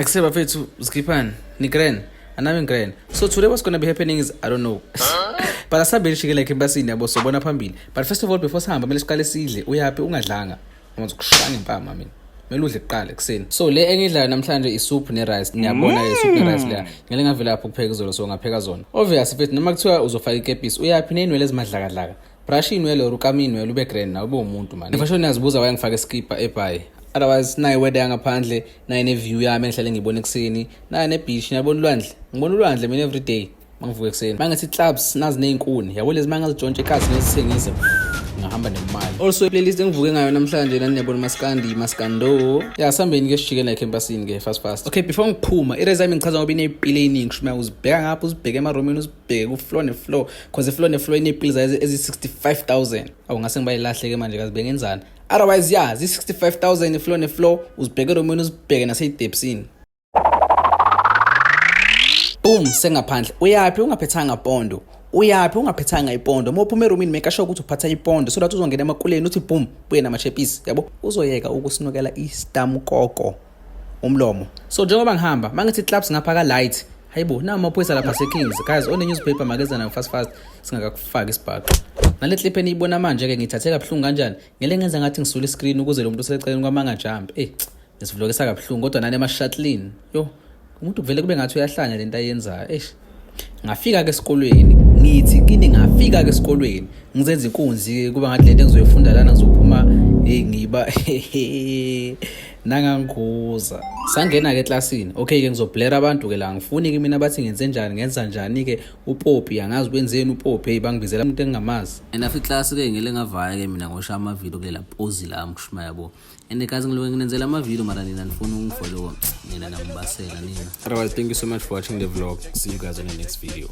Ekuse bafethu, zikhiphani ni-grand, anami ngi-grand. So today what's gonna be happening is, I don't know, but asambe nishike like embasini, yabo, sobona phambili. But first of all, before sihamba, kumele siqale sidle. Uyaphi ungadlanga? Noma zokushaya ngempama mina. Kumele udle kuqala ekuseni. So le engidlayo namhlanje i-soup ne-rice, niyabona ke, soup ne-rice leya. Ngele ngavela lapho ukupheka izolo, so ngapheka zona, obvious mfethu. Noma kuthiwa uzofaka ikepisi, uyaphi ney'nwele ezimadlakadlaka? Brush iy'nwele or ukama iy'nwele, ube grand nawe, ube umuntu mani. Ngifasho niyazibuza why ngifake iskipa ebhayi. Otherwise nayi weather yangaphandle, nayi ne-view yami engihlale ngiyibona ekuseni, nayi ne-beach. Niyabona ulwandle, ngibona ulwandle mina every day mangivuka ekuseni. Mangithi clubs, nazi ney'nkuni, yabo, lezi mangazitshontsha ekasi, ngizithengise, ngahamba nemali. Also i-playlist engivuke ngayo namhlanje nani, niyabona, maskandi, maskando ya. Sambeni ke, sijike la ecampusini ke, fast fast. Okay, before ngiphuma, i-res yami ngichaza ngoba iney'pili ey'ningi shumaya. Uzibheka ngapha, uzibheke emaromini, uzibheke ku-floor ne-floor, 'cause i-floor ne-floor iney'pili zayo ezi-65 000. Awu, ngase ngibayilahle-ke manje, kazi bengenzani. Otherwise ya, zi-65 000 i-floor ne-floor. Uzibheke eromini, uzibheke nasey'tepsini. Boom, sengaphandle. Uyaphi ungaphethanga pondo? Uyaphi ungaphethanga ipondo? Uma uphuma erumini, make sure ukuthi uphatha ipondo so that uzongena emakuleni, uthi boom, buye namachepisi, yabo, uzoyeka ukusinukela istamkoko umlomo. So njengoba ngihamba, mangithi clubs ngapha ka-light, hayibo, nawo amaphoyisa lapha se-Kings. Guys, one-newspaper makeza nayo fast fast, singakakufaki isibhaxo. Nale clip eniyibona manje-ke, ngithathe kabuhlungu kanjani, ngele ngenza ngathi ngisula i-screen ukuze lo muntu oseceleni kwami angajampi. Eyi, nisivlogisa kabuhlungu kodwa nani emashatlini. Yo, umuntu kuvele kube ngathi uyahlanya lento ayenzayo. Eish, ngafika-ke esikolweni, ngithi kini, ngafika-ke esikolweni ngizenza inkunzi, kuba ngathi lento engizoyifunda lana ngizophuma, hey, ngiba nangangihuza. Sangena-ke eklasini. Okay-ke, ngizoblera abantu-ke la, ngifuni-ke mina bathi ngenze njani, ngenza njani-ke. Upopi, angazi wenzeni upopi. Hey, bangibizela umuntu engingamazi. And after class-ke, ngele ngavaya-ke mina ngoshaya amavidiyo kulela pozi lami kushuma, yabo. And guys, ngiloke nginenzela amavidiyo, mara nina nifuna ungifollowa, nina nangibasela nina. Otherwise, thank you so much for watching the vlog. See you guys on the next video.